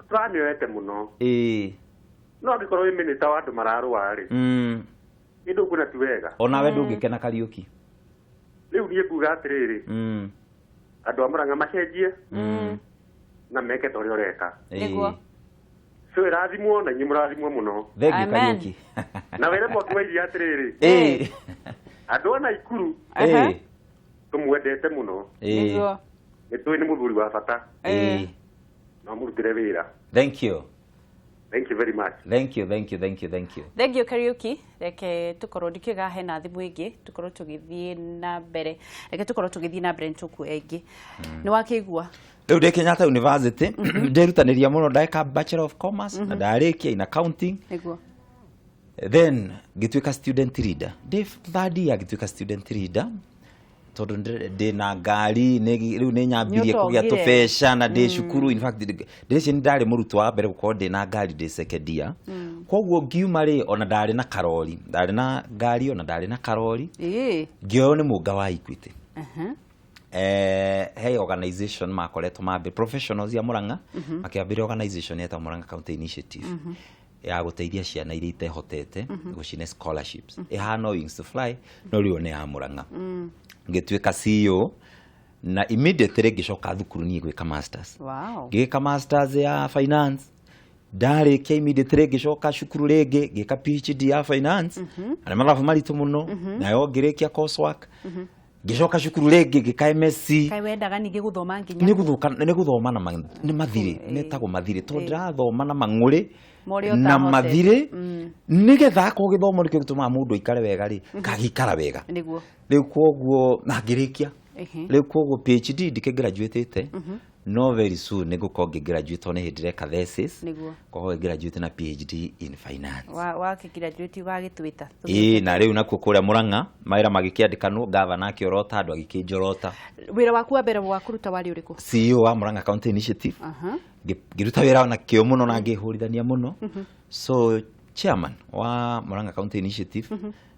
Tũramĩoete mũno. Ĩĩ. No angĩkorwo wĩ mĩnĩta wa andũ mararũa rĩ. Nĩ ndũkuona ti wega. Onawe ndũngĩkena Kariũki. Rĩu niĩ nguga atĩrĩrĩ. Andũ a Murang'a macenjie. Na meke ta ũrĩa ũreka. Nĩguo. So ĩrathimwo na inyuĩ mũrathimwo mũno. Thank you Kariũki. Na wĩre mwaki wa iria atĩrĩrĩ. Ĩĩ. Andũ a Naikuru. Ĩĩ. Tũmwendete mũno. Nĩguo. Nĩ tũĩ nĩ mũthuri wa bata. Ĩĩ. No mũrutĩre wĩra. Thank you. Thank you very much. Thank you, thank you, thank you, thank you. Thank you Kariuki. Reke tukorwo ndikiuga hena thimũ ĩngĩ tukorwo tũgĩthiĩ na mbere. Reke tukorwo tũgĩthiĩ na mbere nĩtũkuoya ĩngĩ. Nĩ wakĩigua? Rĩu ndĩ Kenyatta University, ndĩrutanĩria mũno ndeka Bachelor of Commerce na ndarĩkia in accounting. Nĩguo. Then ngĩtuĩka student leader. Ndĩ third year ngĩtuĩka student leader. Tondũ ndĩ na ngari rĩu nĩ nyambirie kũgĩa tũbeca na ndĩ cukuru. In fact ndĩreciria nĩ ndarĩ mũrutwo wa mbere gũkorwo ndĩ na ngari ndĩ second year. Koguo ngiuma rĩ ona ndarĩ na karori, ndarĩ na ngari ona ndarĩ na karori. Ngĩoywo nĩ mũnga wa Equity. He organization makoretwo mambi professionals ya Murang'a makĩambĩrĩria organization yetagwo Murang'a County Initiative ya gũteithia ciana iria itehotete gũcine scholarships. Ĩhana Wings to Fly no rĩu nĩ ya Murang'a. Ngĩtuĩka CEO na immediately ngĩcoka thukuru niĩ gwĩka masters. Wow. Ngĩka masters ya finance. Ndarĩkia immediately ngĩcoka cukuru rĩngĩ ngĩka PhD ya finance. Na mathabu maritũ mũno. Nayo ngĩrĩkia coursework. Ngĩcoka cukuru rĩngĩ ngĩka MSc. Kaĩ wendaga ningĩ gũthoma nginya? Nĩ gũthũka, nĩ gũthoma na nĩ mathirĩ, nĩtagwo mathirĩ tondũ ndĩrathoma na mang'ũrĩ na mathirĩ nĩgetha akorwo gĩthomo nĩkĩo gĩtũmaga mũndũ aikare wega rĩ, kagĩikara wega. Nĩguo. Rĩu koguo na ngĩrĩkia. Rĩu koguo PhD ndikĩgraduatĩte, no very soon nĩ ngũkorwo ngĩgraduate tondũ nĩ hĩndĩ ndĩreka thesis. Koguo graduate na PhD in finance. Wa graduate wagĩtwĩta. Ĩĩ, na rĩu nakuo kũrĩa Murang'a mawĩra magĩkĩandĩkanwo, gavana akĩorota, andũ agĩkĩnjorota. Wĩra waku wa mbere wa kũruta warĩ ũrĩkũ? CEO wa Murang'a County Initiative. Ngĩruta wĩra na kĩo mũno na ngĩhũrithania mũno. So chairman wa Murang'a County Initiative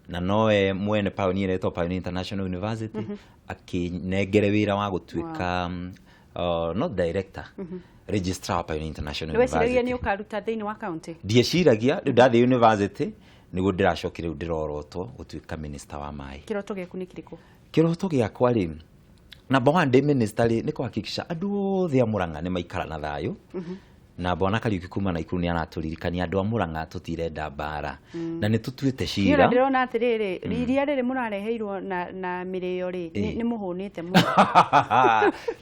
na nowe mwene Pioneer ĩretwo Pioneer International University akĩnengere wĩra wa gũtuĩka not director, registrar wa Pioneer International Nĩ weciragia University. nĩ ũkaruta thĩinĩ wa county? Ndieciragia. Rĩu ndathiĩ university nĩguo ndĩracokire rĩu ndĩrorotwo gũtuĩka minister wa maĩ. Kĩroto gĩaku nĩ kĩrĩkũ? Kĩroto gĩakwa rĩ, number one ndĩ minister rĩ, nĩ kũhakikisha andũ othe a Murang'a nĩ maikara na thayũ. Na bwana Kariuki kuma Naikuru nĩ aratũririkania andũ a Murang'a tũtirenda mbara na nĩ tũtuĩte Niĩ cira. ona ndĩrona atĩrĩrĩ, iria rĩrĩ mũrareheirwo na mĩrĩo rĩ, nĩ mũhũnĩte mũno.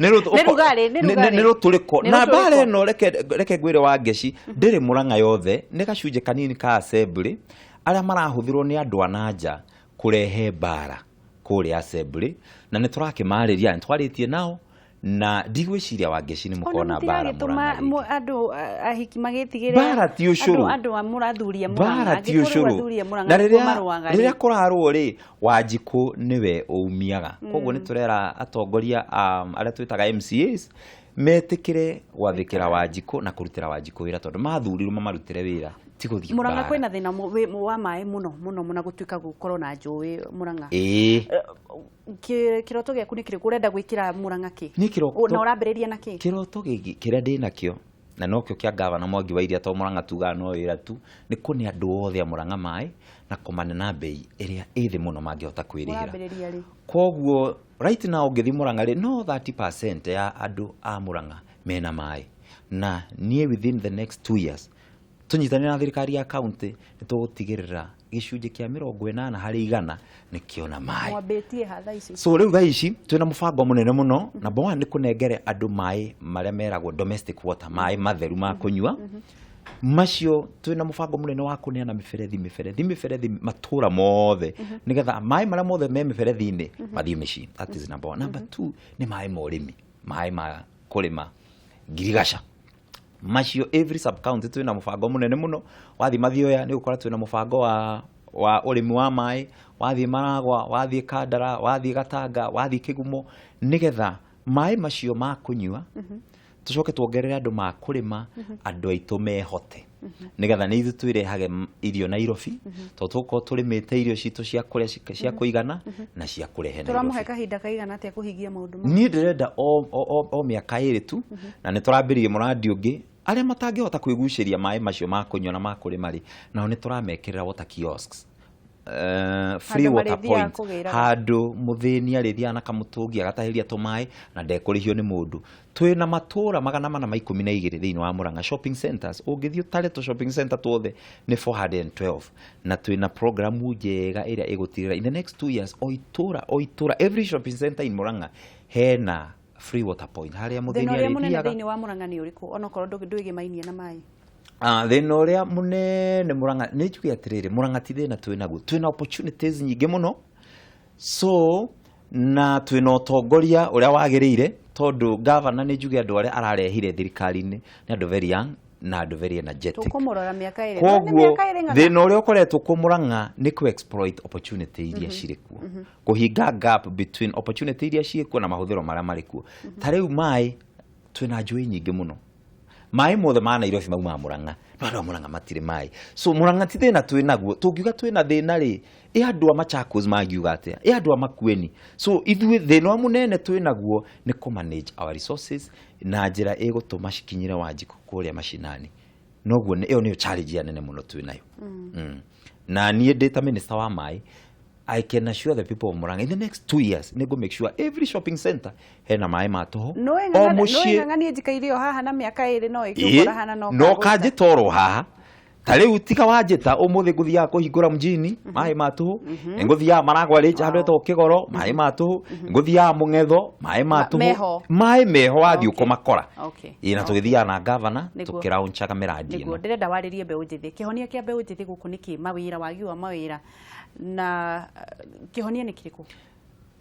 Nĩ Nĩ rugarĩ, nĩ rugarĩ. Nĩ rũtũrĩko. Nĩ Na mbara rũtũrĩko. ĩno, reke ngwĩre wa Ngeci, ndĩrĩ Murang'a yothe, nĩ gacunjĩ kanini ka assembly arĩa marahũthĩrwo nĩ andũ a nanja kũrehe mbara kũrĩa assembly, na nĩ tũrakĩmarĩria, nĩ twarĩtie nao, na ndigwĩciria wa Ngeci nĩ Ona mũkona mbara mũtiragĩtũma Murang'a rĩngĩ. Andũ ahiki magĩtigĩre Mbara ti ũcũrũ. Andũ a mũrathuria Mbara Murang'a ti angĩkorwo rĩu ũcũrũ. athuri a Murang'a Na nĩkuo rĩrĩa marũaga rĩrĩa rĩ. kũrarũo rĩ, Wanjikũ nĩwe ũumiaga. Koguo nĩ tũrera atongoria arĩa twĩtaga MCAs metĩkĩre gwathĩkĩra Wanjikũ na kũrutĩra Wanjikũ wĩra, tondũ mathurirwo mamarutĩre wĩra, ti gũthiĩ Murang'a mbara. kwĩna thĩna wa maĩ mũno mũno mũno, gũtuĩka gũkorwo na njũĩ Murang'a. Ĩĩ. Kĩroto gĩaku nĩ kĩrĩkũ? Ũrenda gwĩkĩra Murang'a kĩ? Niĩ kĩroto Na ũrambĩrĩria na kĩ? Kĩroto gĩkĩ kĩrĩa ndĩ nakĩo na nokĩo kĩa gavana Mwangi wa Iria, tondũ Murang'a tugaga no wĩra tu, nĩ kũne andũ othe a Murang'a maĩ na kũmane na mbei ĩrĩa ĩ thĩ mũno mangĩhota kwĩrĩhĩra. Ũrambĩrĩria rĩ? Koguo right now ũngĩthiĩ Murang'a rĩ, no 30% ya andũ a Murang'a mena maĩ, na niĩ within the next 2 years tũnyitanĩre na thirikari ya county nĩ tũgũtigĩrĩra gĩcunjĩ kĩa 80% nĩ kĩona maĩ. Mwambĩtie ha thaa ici? So rĩu thaa ici twĩna mũbango mũnene mũno. Number one nĩ kũnengere andũ maĩ marĩa meragwo domestic water, maĩ matheru ma kũnyua. Macio twĩna mũbango mũnene wa kũneana mĩberethi mĩberethi mĩberethi matũra mothe, nĩgetha maĩ marĩa mothe me mĩberethi-inĩ mathiĩ mĩciĩ. That is number one. Number two nĩ maĩ ma ũrĩmi, maĩ ma kũrĩma ngirigaca. Macio every sub county twĩna mũbango mũnene mũno. Wathiĩ Mathioya nĩ ũgũkora twĩna mũbango wa ũrĩmi wa maĩ, wathiĩ Maragwa, wathiĩ Kandara, wathiĩ Gatanga, wathiĩ Kĩgumo, nĩgetha maĩ macio ma kũnyua tũcoke tuongerere andũ ma kũrĩma, andũ aitũ mehote, nĩgetha nĩ ithuĩ twĩrehage irio Nairobi, tondũ tũgũkorwo tũrĩmĩte irio citũ cia kũrĩa cia kũigana na cia kũrehe Tũramũhe Nairobi. kahinda kaigana atĩa kũhingia maũndũ mau? Niĩ ndĩrenda o mĩaka 2 tu, na nĩ tũrambĩrĩria mũrandi ũngĩ. Arĩa matangĩhota kwĩgucĩria maĩ macio ma kũnyua na ma kũrĩma rĩ, nao nĩ tũramekĩrĩra water kiosks, free Handũ water marĩthiaga point, kũgĩraga. Handũ mũthĩni arĩthiaga na kamũtũngi agatahĩria tũmaĩ na ndekũrĩhio nĩ mũndũ. Twĩna matũra 412 thĩinĩ wa Murang'a. Shopping centers ũngĩthiĩ ũtare tũ shopping center tuothe nĩ 412, na twĩna programu njega ĩrĩa ĩgũtigĩrĩra in the next 2 years o itũra o itũra, every shopping center in Murang'a, hena free water point harĩa Thĩna mũthĩni ũrĩa mũnene arĩthiaga. thĩinĩ wa Murang'a nĩ ũrĩkũ, onokorwo ndwĩgĩmainie na maĩ? Ah, thĩna ũrĩa mũnene Murang'a, nĩ njuge atĩrĩrĩ, Murang'a ti thĩna twĩ naguo, twĩna opportunities nyingĩ mũno. So na twĩna ũtongoria ũrĩa wagĩrĩire, tondũ gavana, nĩ njuge, andũ arĩa ararehire thirikari-inĩ nĩ andũ very young na andũ very energetic. Tũkũmũrora mĩaka 2. Nĩ Koguo mĩaka 2 ng'ang'a. Thĩna ũrĩa ũkoretwo kuo Murang'a nĩ kũ exploit opportunity iria cirĩ kuo, kũhinga gap between opportunity iria ciĩ kuo na mahũthĩro marĩa marĩ kuo. Ta rĩu maĩ, twĩna njũĩ nyingĩ mũno. Maĩ mothe ma Nairobi maumaga Murang'a, no andũ a Murang'a matirĩ maĩ. So Murang'a ti thĩna twĩ naguo. Tũngiuga twĩna thĩna rĩ, ĩ andũ a Machakos mangiuga atĩa? Ĩ andũ a Makueni? So ithuĩ thĩna ũrĩa mũnene twĩ naguo nĩ kũ manage our resources na njĩra ĩgũtũma cikinyĩre Wanjikũ kũrĩa macinani. Noguo ĩyo nĩyo challenge ya nene mũno twĩ nayo. Na niĩ ndĩ ta minister wa maĩ, I can assure the people of Murang'a in the next 2 years nĩ ngũ make sure every shopping center hena maĩ ma tũhũ. O mũciĩ. Nũĩ ng'ang'a njikaire o haha na mĩaka 2 no Ĩĩ, ĩngĩũkora hana no no kagũta. kanjĩta oro haha. Ta rĩu tiga wanjĩta ũmũthĩ, ngũthiaga kũhingũra mjini maĩ ma tũhũ, ngũthiaga Maragwa rĩ, handũ hetagwo Kĩgoro, maĩ ma tũhũ, ngũthiaga Mũng'etho, maĩ ma tũhũ. Meho. Maĩ meho wathiĩ ũkũmakora. Ĩĩ, na tũgĩthiaga na gavana tũkĩraunchaga mĩrandi Nĩguo ĩno. Ndĩrenda warĩrie mbeũ njĩthĩ. Kĩhonia kĩa mbeũ njĩthĩ gũkũ nĩ kĩ? Mawĩra, wagi wa mawĩra, na kĩhonia nĩ kĩrĩkũ?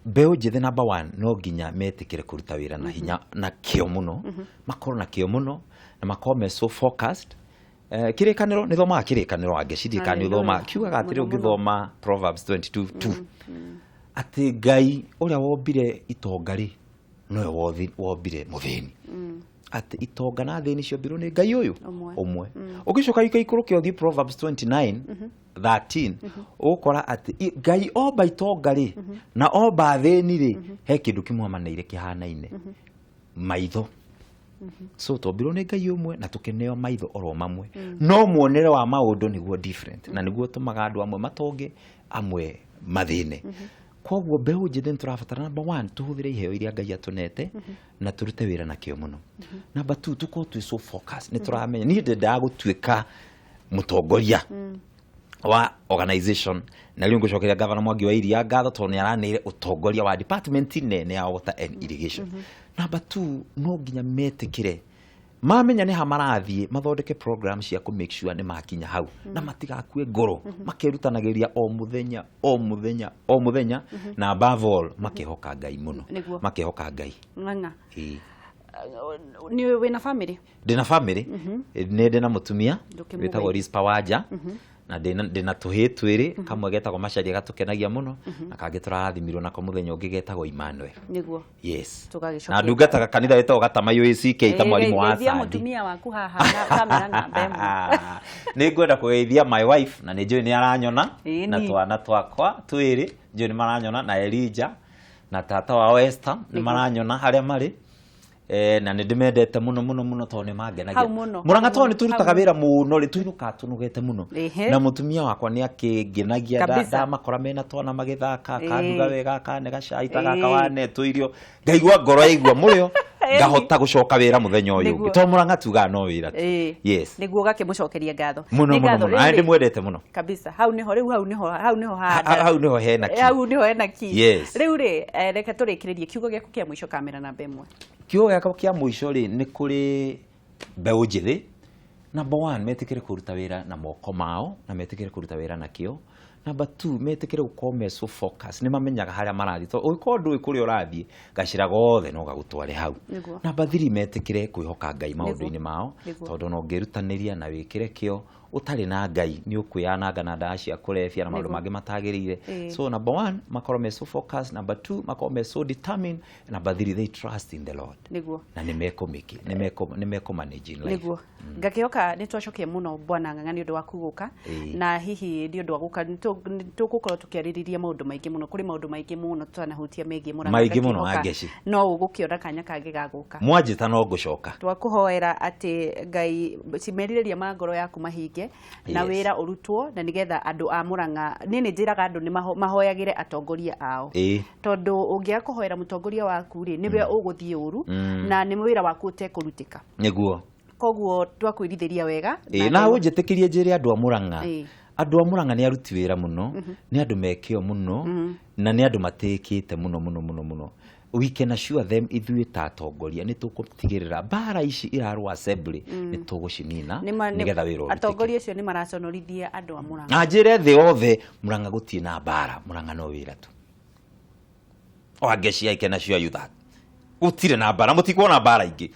Mbeũ njĩthĩ, number one, no nginya metĩkĩre kũruta wĩra na hinya na kĩo mũno, makorwo na kĩo mũno na makorwo me so focused. Kĩrĩkanĩro, nĩ thomaga kĩrĩkanĩro, angĩciria kana nĩ ũthomaga, kiugaga atĩrĩ, Mũno, mũno. ũngĩthoma Proverbs 22:2, atĩ Ngai ũrĩa wombire itonga rĩ, nowe wombire mũthĩni, atĩ itonga na thĩni ciombirwo nĩ Ngai ũyũ Ũmwe. Ũmwe. Ũgĩcoka ikaikũrũke ũthiĩ Proverbs 29:13, ũgũkora atĩ Ngai omba itonga rĩ na omba athĩni rĩ, he kĩndũ kĩmwe amaneire kĩhanaine, maitho. So twombirwo nĩ Ngai ũmwe na tũkĩneo maitho oro mamwe, no muonere wa maũndũ nĩguo different, na nĩguo ũtũmaga andũ amwe matonge, amwe mathĩne. Koguo mbeũ njĩthĩ nĩ tũrabatara, number one, tũhũthĩre iheo iria Ngai atũnete na tũrute wĩra na kĩo mũno. Number two, tũkorwo twĩ so focus, nĩ tũramenya niĩ ndendaga gũtuĩka mũtongoria wa organization. Na rĩu ngũcokeria Gavana Mwangi wa Iria ngatho tondũ nĩ araneire ũtongoria wa department nene ya water and irrigation. Number two, no nginya metĩkĩre mamenya nĩ ha marathiĩ, mathondeke program cia kũ make sure nĩ makinya hau na matigakue ngoro, makerutanagĩria o mũthenya, o mũthenya, o mũthenya, na above all makehoka Ngai mũno. Makehoka Ngai. Ng'ang'a, Ĩĩ. Nĩ wĩna family? Ndĩna family, nĩ ndĩna mũtumia Ndũkĩmũgeithie. wĩtagwo Rispa Wanja, na ndĩna tũhĩĩ twĩrĩ, kamwe getagwo Macharia gatũkenagia mũno, na kangĩ tũrarathimirwo nako mũthenya ũngĩ getagwo Emmanuel. Yes. Tũgagĩcokia. Na ndungataga kanitha wĩtagwo Gatama UACK ta mwarimũ wa Geithia Sandi. mũtumia waku haha na kamera namba 1. Nĩ ngwenda kũgeithia my wife, na nĩ njũĩ nĩ aranyona, na twana twakwa twĩrĩ njũĩ nĩ maranyona, na Elijah na tata wao Esther nĩ maranyona harĩa marĩ. Na nĩ ndĩmendete mũno mũno mũno tondũ nĩ mangenagia. Hau mũno. Mũrang'a, tondũ nĩ tũrutaga Hau. wĩra mũno rĩ, tũinũkaga tũnogete mũno, na mũtumia wakwa nĩ akĩngenagia ndamakora mena twana magĩthaka, akanduga wega, akane gacai ta gaka wanetwo irio, ngaigua ngoro yaigua mũrĩo, ngahota gũcoka wĩra mũthenya ũyũ ũngĩ, tondũ Mũrang'a tugaga no wĩra tu. Yes. Nĩguo ũgakĩmũcokeria ngatho. Mũno Nĩ mũno ngatho. mũno. Rĩu Na rĩ- ndĩmwendete mũno. Kabisa, hau niho rĩu, hau niho handa. Hau niho hena ki. Hau niho hena ki. Yes. Rĩu rĩ, reke tũrĩkĩrĩrie, kiugo gĩaku kĩa mũico, kamera namba 1. Kiugo gĩakwa kĩa mũico rĩ, nĩ kũrĩ mbeũ njĩthĩ, number one, metĩkĩre kũruta wĩra na moko mao na metĩkĩre kũruta wĩra na kĩo. Number two, metĩkĩre gũkorwo me so focus, nĩ mamenyaga harĩa marathiĩ, tondũ ũngĩkorwo ndũĩ kũrĩa ũrathiĩ, gacĩra gothe no gagũtware hau. Number three, metĩkĩre kwĩhoka Ngai maũndũ-inĩ mao, tondũ ona ũngĩrutanĩria na wĩkĩre kĩo, ũtarĩ na Ngai nĩ ũkwĩyananga na ndawa cia kũrebia na maũndũ mangĩ matagĩrĩire. So number one, makorwo me so focused; number two, makorwo me so determined; number three, they trust in the Lord, na nĩ mekũmĩki nĩ mekũmanage in life. Nĩguo ngakĩhoka nĩ twacokia mũno, Bwana Ng'ang'a, nĩ ũndũ waku gũka. Na hihi nĩ ũndũ wa gũka nĩ tũgũkorwo tũkĩarĩrĩria maũndũ maingĩ mũno, kũrĩ maũndũ maingĩ mũno tutanahutia megiĩ Mũrang'a. Maingĩ mũno, Ngakĩhoka Angeci. no ũgũkĩona kanya kangĩ ga gũka. Mwanjĩta no ngũcoka. Twakũhoera atĩ Ngai merirĩria ma ngoro yaku mahinge na wĩra ũrutwo, na nĩgetha andũ a Mũrang'a, niĩ nĩ njĩraga andũ nĩ mahoyagĩre atongoria ao, tondũ ũngĩaga kũhoera mũtongoria waku rĩ, nĩwe ũgũthiĩ ũru na nĩ wĩra waku ũtekũrutĩka. Koguo twakwĩrithĩria wega. Ĩĩ, na ũnjĩtĩkĩrie njĩre andũ a Mũrang'a, andũ a Mũrang'a nĩ aruti wĩra mũno, nĩ andũ mekĩo mũno, na nĩ andũ matĩkĩte mũno mũno mũno mũno. We can assure them, ithuĩ ta atongoria nĩ tũgũtigĩrĩra mbara ici irarũa assembly nĩ tũgũcinina, nĩgetha wĩra ũrutĩke. Atongoria acio nĩ maraconorithia andũ a Mũrang'a. Na njĩre thĩ yothe, Mũrang'a gũtirĩ na mbara, Mũrang'a no wĩra tu. Wangeci, I can assure you that gũtirĩ na mbara, mũtikuona mbara ingĩ.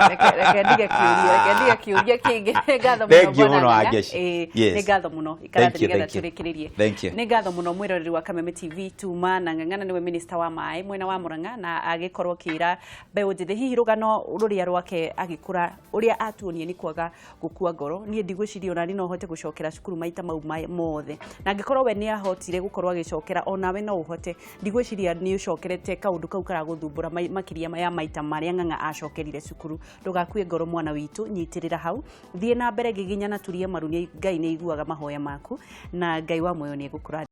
Reke ndige kĩũria, reke ndige kĩũria kĩngĩ. Nĩ ngatho mũno, Thank you Bwana mũno, Ng'ang'a. Angeci. Nĩ ngatho mũno, ikara Thank you, thĩ nĩgetha thank you. tũrĩkĩrĩrie. Thank you. Nĩ ngatho mũno, mwĩroreri wa Kameme TV. Tuma na Ng'ang'ana nĩwe minister wa maĩ mwena wa Mũrang'a, na agĩkorwo akĩra mbeũ njĩthĩ hihi rũgano rũrĩa rwake agĩkũra, ũrĩa atuonie nĩ kwaga gũkua ngoro. Niĩ ndigwĩciria ona niĩ no hote gũcokera cukuru maita mau mothe, na angĩkorwo we nĩ ahotire gũkorwo agĩcokera, onawe no ũhote. Ndigwĩciria nĩ ũcokerete kaũndũ kau karagũthumbũra makĩria ya maita marĩa Ng'ang'a acokerire cukuru. Ndũgakue ngoro, mwana witũ, nyitĩrĩra hau, thiĩ na mbere, giginya na turia maru. Ngai nĩ aiguaga mahoya maku, na Ngai wa muoyo nĩ egũkũrathima.